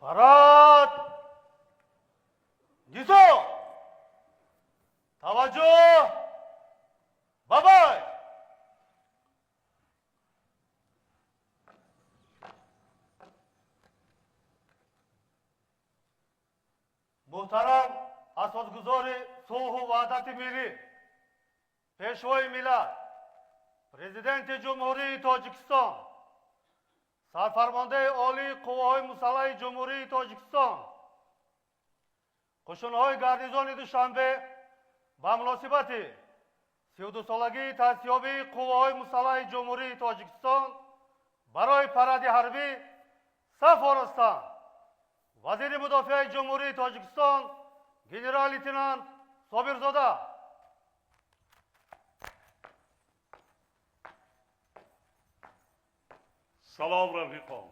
Парад! Низом! Таваҷҷӯҳ! Ба бой! Муҳтарам асосгузори сулҳу ваҳдати миллӣ, Пешвои миллат, Президенти Ҷумҳурии Тоҷикистон, Сарфармондаи Олии Қувваҳои Мусаллаҳи Ҷумҳурии Тоҷикистон, қӯшунҳои гарнизони Душанбе ба муносибати 32-солагии таъсисёбии Қувваҳои Мусаллаҳи Ҷумҳурии Тоҷикистон барои паради ҳарбӣ саф оростанд. Вазири мудофиаи Ҷумҳурии Тоҷикистон генерал-лейтенант Собирзода. Салом, рафиқон!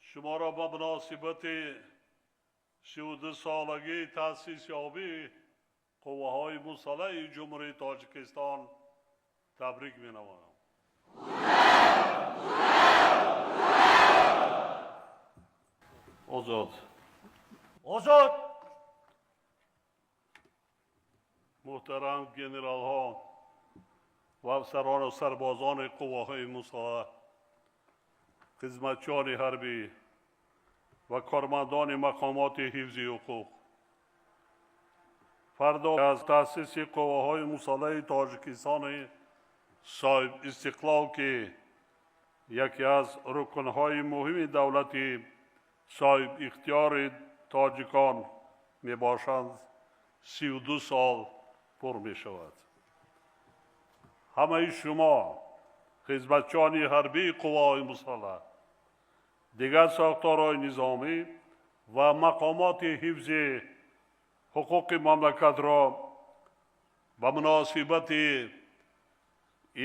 Шуморо ба муносибати 32-солагии таъсисёбии Қувваҳои Мусаллаҳи Ҷумҳурии Тоҷикистон табрик менамоям. Озод! Озод! Муҳтарам генералҳо ва афсарону сарбозони қувваҳои мусаллаҳ, хизматчиёни ҳарбӣ ва кормандони мақомоти ҳифзи ҳуқуқ, фардо аз таъсиси Қувваҳои Мусаллаҳи Тоҷикистони соҳиб истиқлол, ки яке аз рукнҳои муҳими давлати соҳиб ихтиёри тоҷикон мебошанд, 32 сол пур мешавад. Ҳамаи шумо, хизматчиёни ҳарбии Қувваҳои мусаллаҳ, дигар сохторҳои низомӣ ва мақомоти ҳифзи ҳуқуқи мамлакатро ба муносибати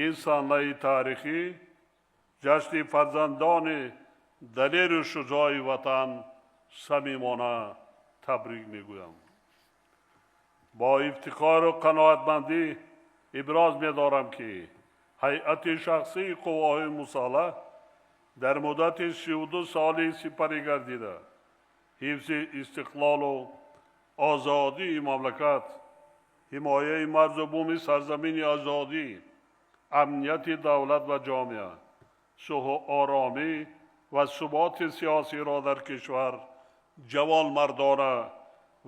ин санаи таърихӣ, ҷашни фарзандони далеру шуҷои ватан, самимона табрик мегӯям. Бо ифтихору қаноатмандӣ иброз медорам, ки ҳайати шахсии Қувваҳои Мусаллаҳ дар муддати 32 соли сипарӣ гардида ҳифзи истиқлолу озодии мамлакат, ҳимояи марзу буми сарзамини озодӣ, амнияти давлат ва ҷомеа, сулҳу оромӣ ва суботи сиёсиро дар кишвар ҷавонмардона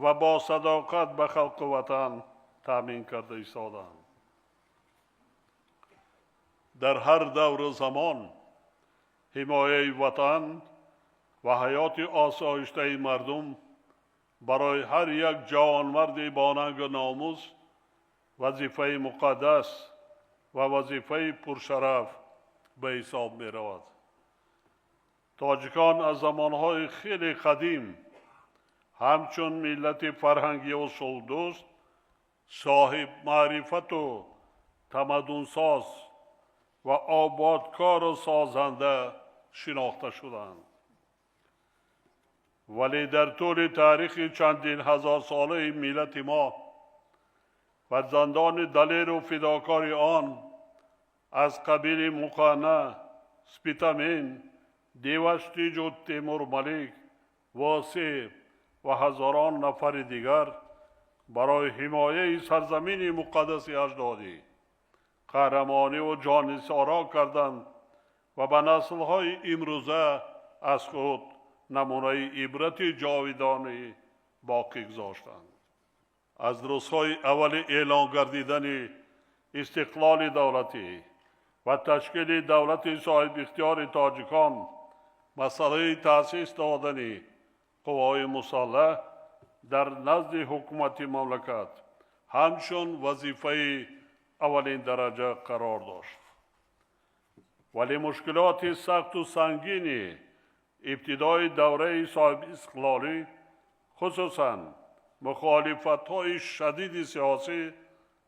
ва бо садоқат ба халқу ватан таъмин карда истодаанд. Дар ҳар давру замон ҳимояи ватан ва ҳаёти осоиштаи мардум барои ҳар як ҷавонмарди бонангу номус вазифаи муқаддас ва вазифаи пуршараф ба ҳисоб меравад. Тоҷикон аз замонҳои хеле қадим ҳамчун миллати фарҳангию сулҳдӯст, соҳиб маърифату тамаддунсоз ва ободкору созанда шинохта шуданд. Вале дар тӯли таърихи чандин ҳазорсолаи миллати мо фарзандони далеру фидокори он аз қабили Муқанна, Спитамен, Деваштиҷу Темурмалик, Восеъ ва ҳазорон нафари дигар барои ҳимояи сарзамини муқаддаси аҷдодӣ қаҳрамониву ҷоннисоро карданд ва ба наслҳои имрӯза аз худ намунаи ибрати ҷовидонӣ боқӣ гузоштанд. Аз рӯзҳои аввали эълон гардидани истиқлоли давлатӣ ва ташкили давлати соҳибихтиёри тоҷикон масъалаи таъсис додани Қувваҳои Мусаллаҳ дар назди ҳукумати мамлакат ҳамчун вазифаи аввалин дараҷа қарор дошт. Вале мушкилоти сахту сангини ибтидои давраи соҳибистиқлолӣ, хусусан мухолифатҳои шадиди сиёсӣ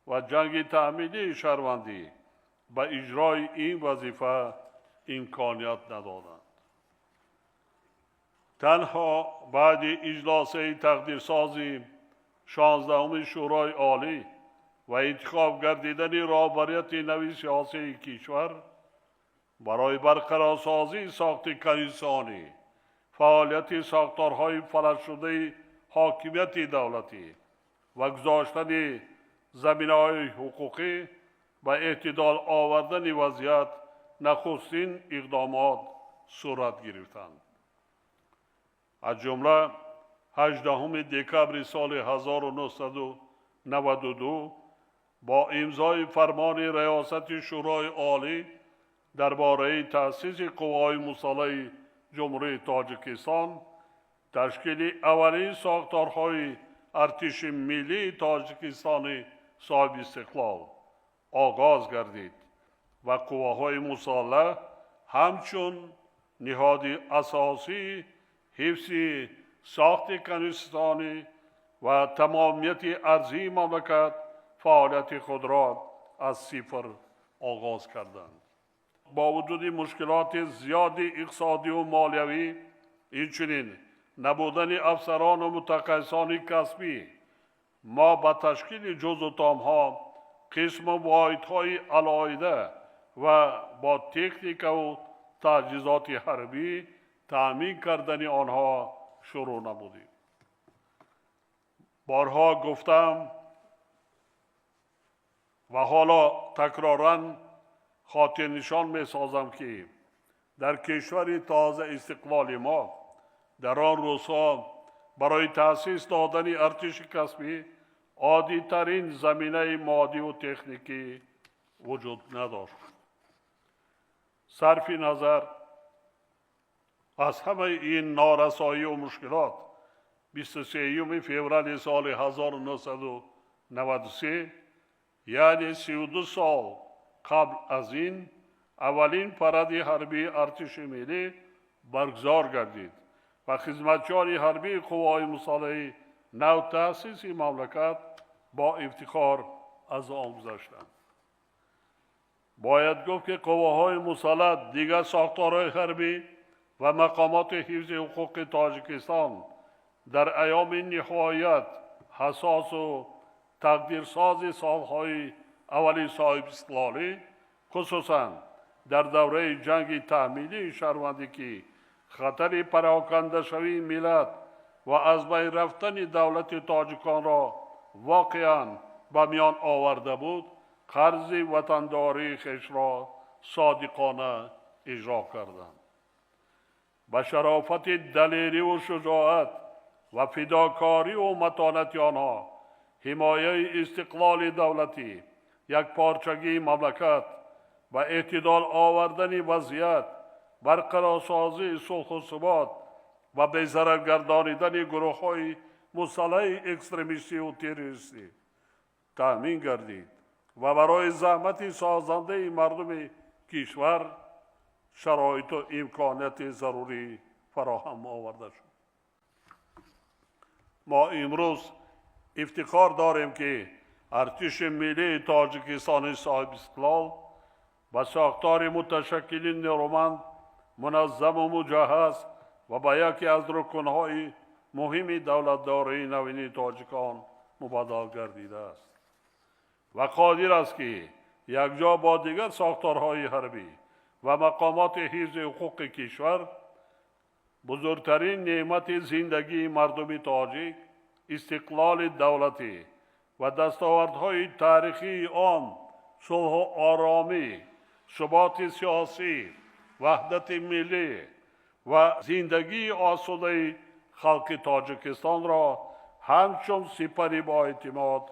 ва ҷанги таъминии шаҳрвандӣ, ба иҷрои ин вазифа имконият надоданд. Танҳо баъди иҷлосаи тақдирсози 16-уми Шӯрои Олӣ ва интихоб гардидани роҳбарияти нави сиёсии кишвар Барои барқарорсозии сохти конститутсионӣ, фаъолияти сохторҳои фалаҷшудаи ҳокимияти давлатӣ ва гузоштани заминаҳои ҳуқуқӣ ба эътидол овардани вазъият нахустин иқдомот сурат гирифтанд. Аз ҷумла 18 декабри соли 1992 бо имзои фармони Раёсати Шӯрои Олӣ дар бораи таъсиси Қувваҳои мусаллаҳи Ҷумҳурии Тоҷикистон ташкили аввалин сохторҳои Артиши Миллии Тоҷикистони соҳиби истиқлол оғоз гардид ва қувваҳои мусаллаҳ ҳамчун ниҳоди асосии ҳифзи сохти конститутсионӣ ва тамомияти арзии мамлакат фаъолияти худро аз сифр оғоз карданд. Бо вуҷуди мушкилоти зиёди иқтисодиву молиявӣ, инчунин набудани афсарону мутахассисони касбӣ, мо ба ташкили ҷузъу томҳо, қисму воҳидҳои алоҳида ва бо техникаву таҷҳизоти ҳарбӣ таъмин кардани онҳо шурӯъ намудем. Борҳо гуфтам ва ҳоло такроран хотирнишон месозам, ки дар кишвари тоза истиқлоли мо дар он рӯзҳо барои таъсис додани артиши касбӣ оддитарин заминаи моддиву техникӣ вуҷуд надошт. Сарфи назар аз ҳамаи ин норасоию мушкилот, 23 феврали соли 1993, яъне 32 сол қабл аз ин, аввалин паради ҳарбии Артиши Миллӣ баргузор гардид ва хизматчиёни ҳарбии қувваҳои мусаллаҳи навтаъсиси мамлакат бо ифтихор аз он гузаштанд. Бояд гуфт, ки қувваҳои мусаллаҳ, дигар сохторҳои ҳарбӣ ва мақомоти ҳифзи ҳуқуқи Тоҷикистон дар айёми ниҳоят ҳассосу тақдирсози солҳои аввали соҳибистиқлолӣ, хусусан дар давраи ҷанги таҳмилии шаҳрвандӣ, ки хатари парокандашавии миллат ва аз байн рафтани давлати тоҷиконро воқеан ба миён оварда буд, қарзи ватандории хешро содиқона иҷро карданд. Ба шарофати далериву шуҷоат ва фидокориву матонати онҳо ҳимояи истиқлоли давлатӣ, якпорчагии мамлакат ва эътидол овардани вазъият, барқарорсозии сулҳу субот ва безарар гардонидани гурӯҳҳои мусаллаҳи экстремистиву террористӣ таъмин гардид ва барои заҳмати созандаи мардуми кишвар шароиту имконияти зарурӣ фароҳам оварда шуд. Мо имрӯз ифтихор дорем, ки Артиши Миллии Тоҷикистони соҳибистиқлол ба сохтори муташаккили нерӯманд, муназзаму муҷаҳҳаз ва ба яке аз рукнҳои муҳими давлатдории навини тоҷикон мубаддал гардидааст ва қодир аст, ки якҷо бо дигар сохторҳои ҳарбӣ ва мақомоти ҳифзи ҳуқуқи кишвар бузургтарин неъмати зиндагии мардуми тоҷик, истиқлоли давлатӣ ва дастовардҳои таърихии он, сулҳу оромӣ, суботи сиёсӣ, ваҳдати миллӣ ва зиндагии осудаи халқи Тоҷикистонро ҳамчун сипари боэътимод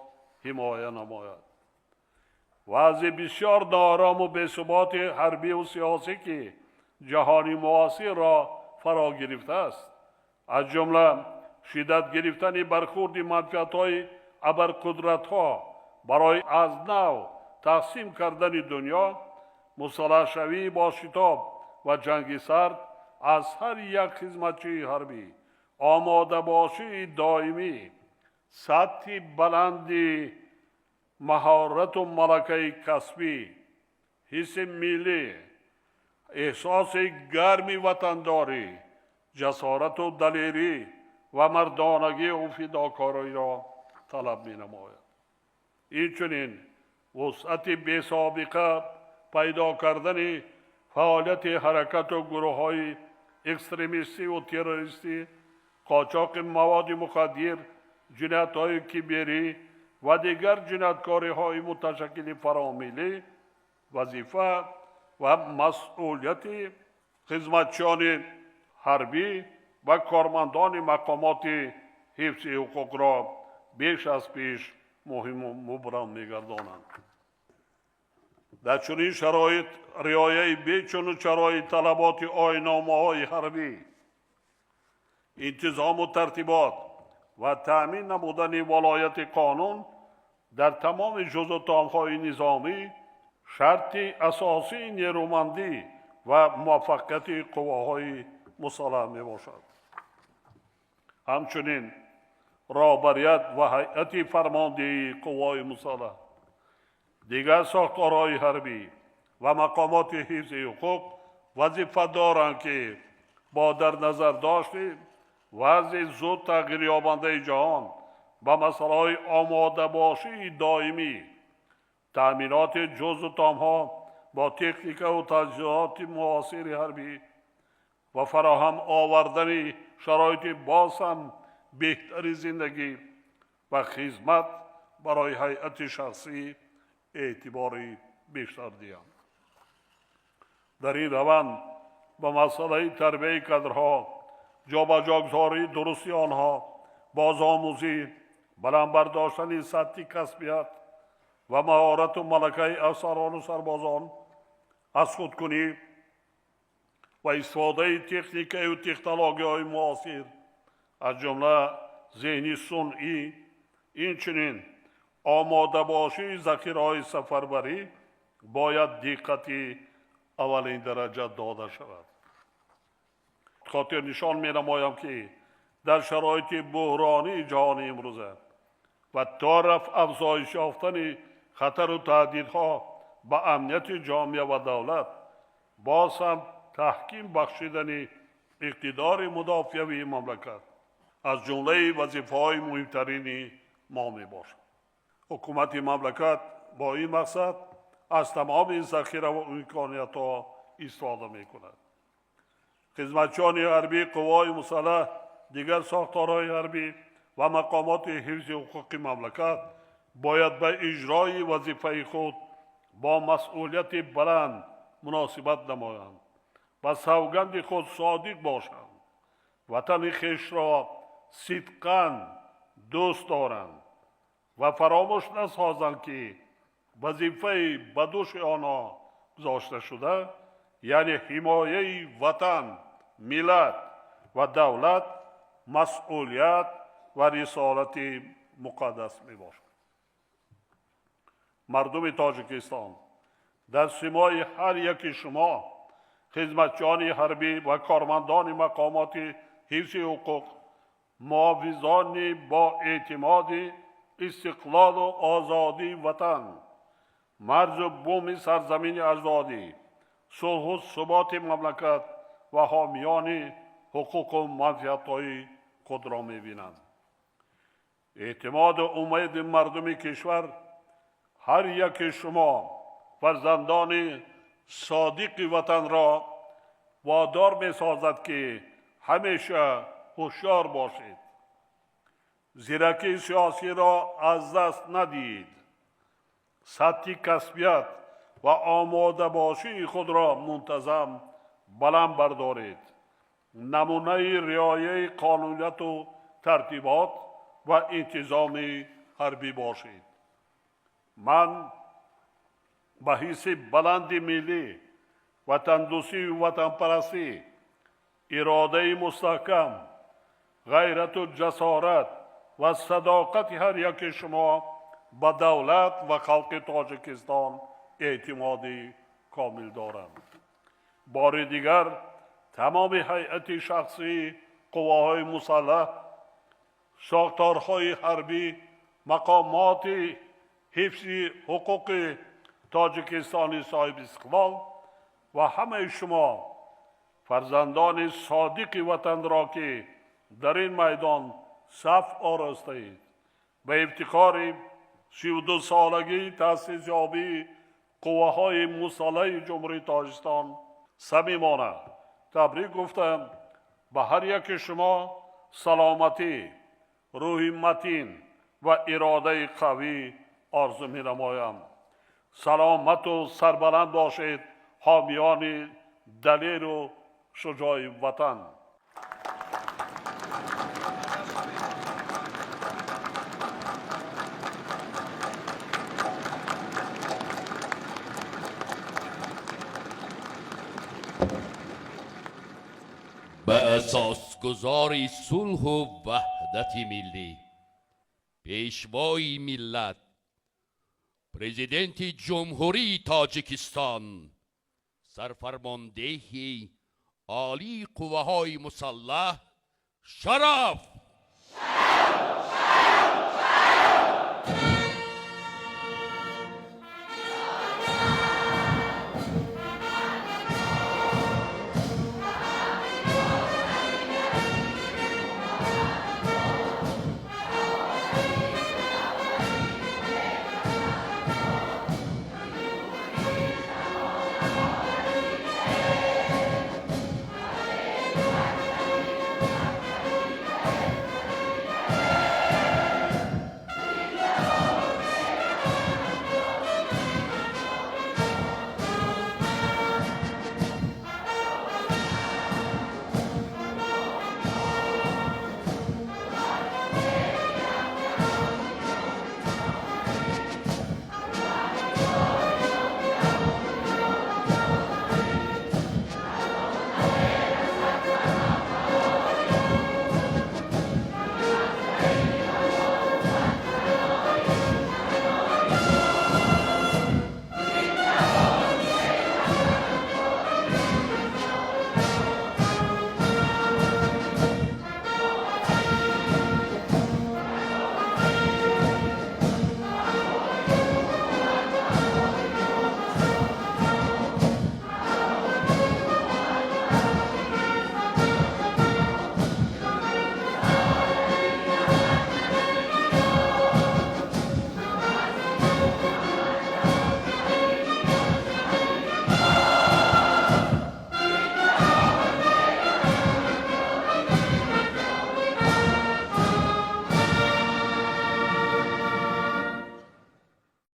ҳимоя намояд. Вазъи бисёр ноорому бесуботи ҳарбиву сиёсӣ, ки ҷаҳони муосирро фаро гирифтааст, аз ҷумла шиддат гирифтани бархурди манфиатҳои абарқудратҳо барои аз нав тақсим кардани дунё, мусаллаҳшавии бошитоб ва ҷанги сард, аз ҳар як хизматчии ҳарбӣ омодабошии доимӣ, сатҳи баланди маҳорату малакаи касбӣ, ҳисси миллӣ, эҳсоси гарми ватандорӣ, ҷасорату далерӣ ва мардонагию фидокориро талаб менамояд. Инчунин вусъати бесобиқа пайдо кардани Фаъолияти ҳаракату гурӯҳҳои экстремистиву террористӣ, қочоқи маводи мухаддир, ҷиноятҳои киберӣ ва дигар ҷинояткориҳои муташаккили фаромиллӣ вазифа ва масъулияти хизматчиёни ҳарбӣ ва кормандони мақомоти ҳифзи ҳуқуқро беш аз пеш муҳиму мубрам мегардонанд. Дар чунин шароит риояи бечуну чарои талаботи оинномаҳои ҳарбӣ, интизому тартибот ва таъмин намудани волояти қонун дар тамоми ҷузъу томҳои низомӣ шарти асосии нерӯмандӣ ва муваффақияти қувваҳои мусаллаҳ мебошад. Ҳамчунин роҳбарият ва ҳайати фармондеҳии қувваҳои мусаллаҳ, дигар сохторҳои ҳарбӣ ва мақомоти ҳифзи ҳуқуқ вазифа доранд, ки бо дар назар дошти вазъи зуд тағйирёбандаи ҷаҳон ба масъалаҳои омодабошии доимӣ, таъминоти ҷузъу томҳо бо техникаву таҷҳизоти муосири ҳарбӣ ва фароҳам овардани шароити боз ҳам беҳтари зиндагӣ ва хизмат барои ҳайати шахсӣ эътибори бештар диҳанд. Дар ин раванд ба масъалаи тарбияи кадрҳо, ҷобаҷогузории дурусти онҳо, бозомӯзӣ, баланд бардоштани сатҳи касбият ва маҳорату малакаи афсарону сарбозон, аз худкунӣ ва истифодаи техникаю технологияҳои муосир, аз ҷумла зеҳни сунъӣ, инчунин омодабошии захираҳои сафарбарӣ бояд диққати аввалин дараҷа дода шавад. Хотирнишон менамоям, ки дар шароити буҳронии ҷаҳони имрӯза ва то рафт афзоиш ёфтани хатару таҳдидҳо ба амнияти ҷомеа ва давлат, боз ҳам таҳким бахшидани иқтидори мудофиавии мамлакат аз ҷумлаи вазифаҳои муҳимтарини мо мебошад. Ҳукумати мамлакат бо ин мақсад аз тамоми захираву имкониятҳо истифода мекунад. Хизматчиёни ҳарбии қувваҳои мусаллаҳ, дигар сохторҳои ҳарбӣ ва мақомоти ҳифзи ҳуқуқи мамлакат бояд ба иҷрои вазифаи худ бо масъулияти баланд муносибат намоянд, ба савганди худ содиқ бошанд, ватани хешро сидқан дӯст доранд ва фаромӯш насозанд, ки вазифаи ба дӯши онҳо гузошта шуда, яъне ҳимояи ватан, миллат ва давлат, масъулият ва рисолати муқаддас мебошад. Мардуми Тоҷикистон дар симои ҳар яки шумо, хизматчиёни ҳарбӣ ва кормандони мақомоти ҳифзи ҳуқуқ, муҳофизони бо эътимоди истиқлолу озодии ватан, марзу буми сарзамини аҷдодӣ, сулҳу суботи мамлакат ва ҳомиёни ҳуқуқу манфиатҳои худро мебинанд. Эътимоду умеди мардуми кишвар ҳар яки шумо, фарзандони содиқи ватанро водор месозад, ки ҳамеша ҳушёр бошед, зиракии сиёсиро аз даст надиҳед, сатҳи касбият ва омодабошии худро мунтазам баланд бардоред, намунаи риояи қонунияту тартибот ва интизоми ҳарбӣ бошед. Ман ба ҳисси баланди миллӣ, ватандӯстию ватанпарастӣ, иродаи мустаҳкам, ғайрату ҷасорат ва садоқати ҳар яки шумо ба давлат ва халқи Тоҷикистон эътимоди комил дорам. Бори дигар тамоми ҳайати шахсии қувваҳои мусаллаҳ, сохторҳои ҳарбӣ, мақомоти ҳифзи ҳуқуқи Тоҷикистони соҳибистиқлол ва ҳамаи шумо, фарзандони содиқи ватанро, ки дар ин майдон саф оростаед, ба ифтихори 32-солагии таъсисёбии қувваҳои мусаллаҳи Ҷумҳурии Тоҷикистон Самимона табрик гуфтам, ба ҳар яки шумо саломатӣ, рӯҳи матин ва иродаи қавӣ орзу менамоям. Саломату сарбаланд бошед, ҳомиёни далеру шуҷои ватан. Ба асосгузори сулҳу ваҳдати миллӣ, Пешвои миллат, Президенти Ҷумҳурии Тоҷикистон, Сарфармондеҳи Олии Қувваҳои Мусаллаҳ шараф!